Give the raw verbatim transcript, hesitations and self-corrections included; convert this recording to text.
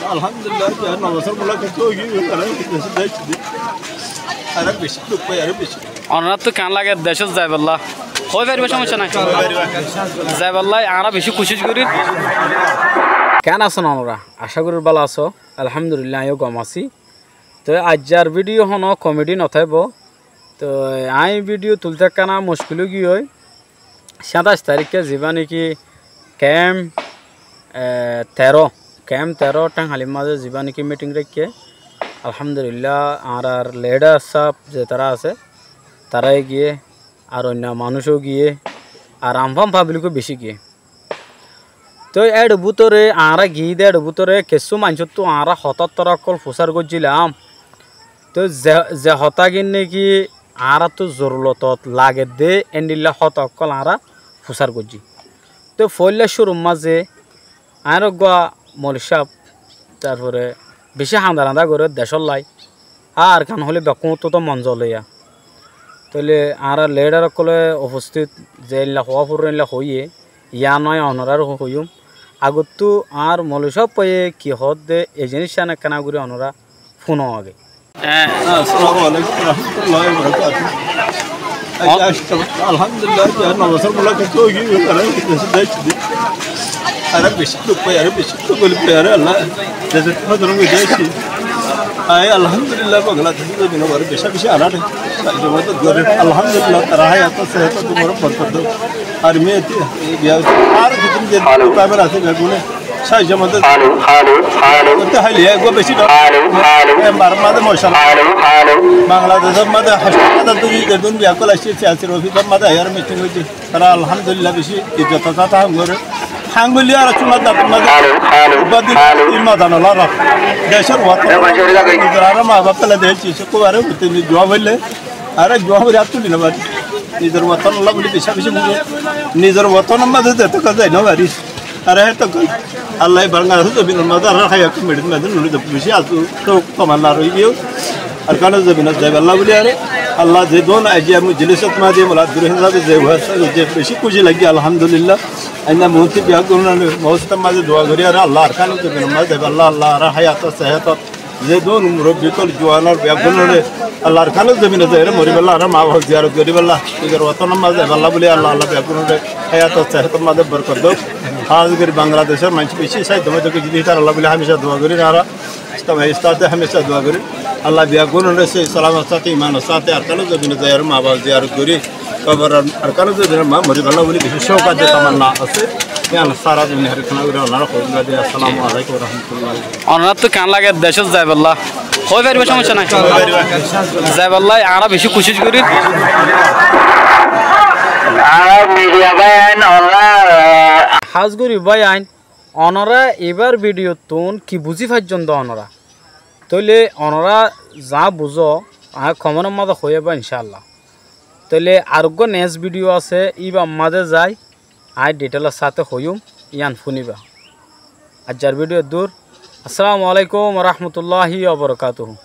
Alhamdulillah, ya no bosór mulakat ói giyói, añára beci duk fai, añára beci. Onoráttu keén lage decót zaibólla? Hoi faribá, somosya nai. Zaibólla añára beci kucíc gorír. Keén asón onorá? Acá gorír bála asó. Alhamdulillah, aññí yó gom así. Toi aijjar bídiyo honó komedi no táibo. Toi aññí bídiyo tulté ekkána muckil ói giyói. Sáñtais taríkka zibá néki kemp, e, teró, kemp teró Thénghalir mazé zibá néki míthing raikké. Alhamdulillah, añárar lidar sáb zetará asé, tará giyé, ar oinno manúic ó giyé, ar amfam fablik ó bicí giyé. Toi éçe bútore añára giyí dé, éçe bútore kessú maincóttu añára hotá ottóra ókkol fusár goijjílam. Toi ze, ze hotágin néki añáráttu zorulotot lagedde, éndilla hotá ókkol añára fusár goijjí. Toi foóila cúrur mazé añár uggúa moulovi sáb, tarfore bicí hañdar hañdar goré decóllai. Ar Arkan hoilé bekkúnottú tó mon zole ya. Tóile añára lidar ókkolé ufostít ze éilla hoó foré éilla hoiyé, yián noó onoráre hoiyúm. Agottú añár moulovi sáb báiye ki hoódde, e ziníccán ekkána gorí onorá fúno age. Assalamu alaikum warahmatullahi wabarakatuh. Aijja, alhamdulillah, aijja no bosór mulakat ói giyói, añára beci duk fai, añára beci duk fai, añára beci duk fai, añára Allah, dece hodorom goi daici. Aññí alhamdulillah, Bangladec zobinor uore beci beci añára sahajjo modot gorí. Alhamdulillah, tará háyat asé, héyat uore borkot douk. Ar miyati, biya, ar kutun de, halo, tabar asé, begune. Sahajjo modot. Halo, halo, halo. Otte háile eggúa beci dor. Halo, halo. Embar mazé mocala. Halo, halo. Bangladecór mazé hospitalot zedún biya ókkol aiccé, siyasi ofisor mazé aiyóre míthing óiye. Tará alhamdulillah beci izzot or sáte ham goré. Ham goillé ar cúnar dator mazé. Halo, halo, halo. Ubbadi mazan ola rak. Decór wotón. Nizor añára ma baf félai diyé, cúkkur bari utte ni dua goillé. Añára dua gorí át tuli no fari. Nizor wotonolla buli beci beci buzó. Nizor wotonor mazé zetókka zai no fari. Añára hétokkán Allah ye Bangladec zobinor mazé añárar háyat meçit mazé nuli de beci asu tok tamanna roi giyói. Arkanor zobinot zaibolla buli añáre Allah ze don aijja mojlisot mazé mulat gori hísabe ze wasa ze beci kúci lagé, alhamdulillah. Aññí muhti biya gununor mosjidor mazé dua gorí añára Allah Arkanor zobinor mazé zaibolla Allah añárar háyat sehet Ze dun murobbi ókkol, juwan ókkol, beggúnore Allar Arkanor zobinot zaiyóre moribálla, añárar ma baf ziyarat goribálla, nizor wotonor mazé zaibálla buli Allah, Allah beggúnore háyat ar sehétor mazé borkot douk. Hás gorí Bangladecór maincé beci sáiddo maiddo giyé de, ítarar Allah buli hámica dua gorí, añára Islam istate hámica dua gorí. Allah beggúnore sóhi salamot sáte, imanor sáte Arkanor zobinot zaiyóre ma baf ziyarat gorí. Kobor Arkanor zobinot ma moribálla buli beci cóuk asé, tamanna asé. Yián sára duniyair Arkanor zobinot onára hoiba de. Assalamu alaikum wa rahmatullahi. Onoráttu keén lage decót zaibálla? Hoi faribá, somosya nai. Zaibálla añára beci kucíc gorí. Añára midiya báiyain, onorá, hás gorí báiyain, onorá ibár bidiyóttun ki buzí faijjón de onorá? Tóile onorá za buzó, añí komentor mazé hoiyúm incáallah. Tóile areggúa next bidiyó asé, íbar mazé zai añí dhithéilor sáte hoiyúm, yián fúniba. Aijjar bidiyó eddúr. Assalamu alaikum wa rahmatullahi wa barakatuhu.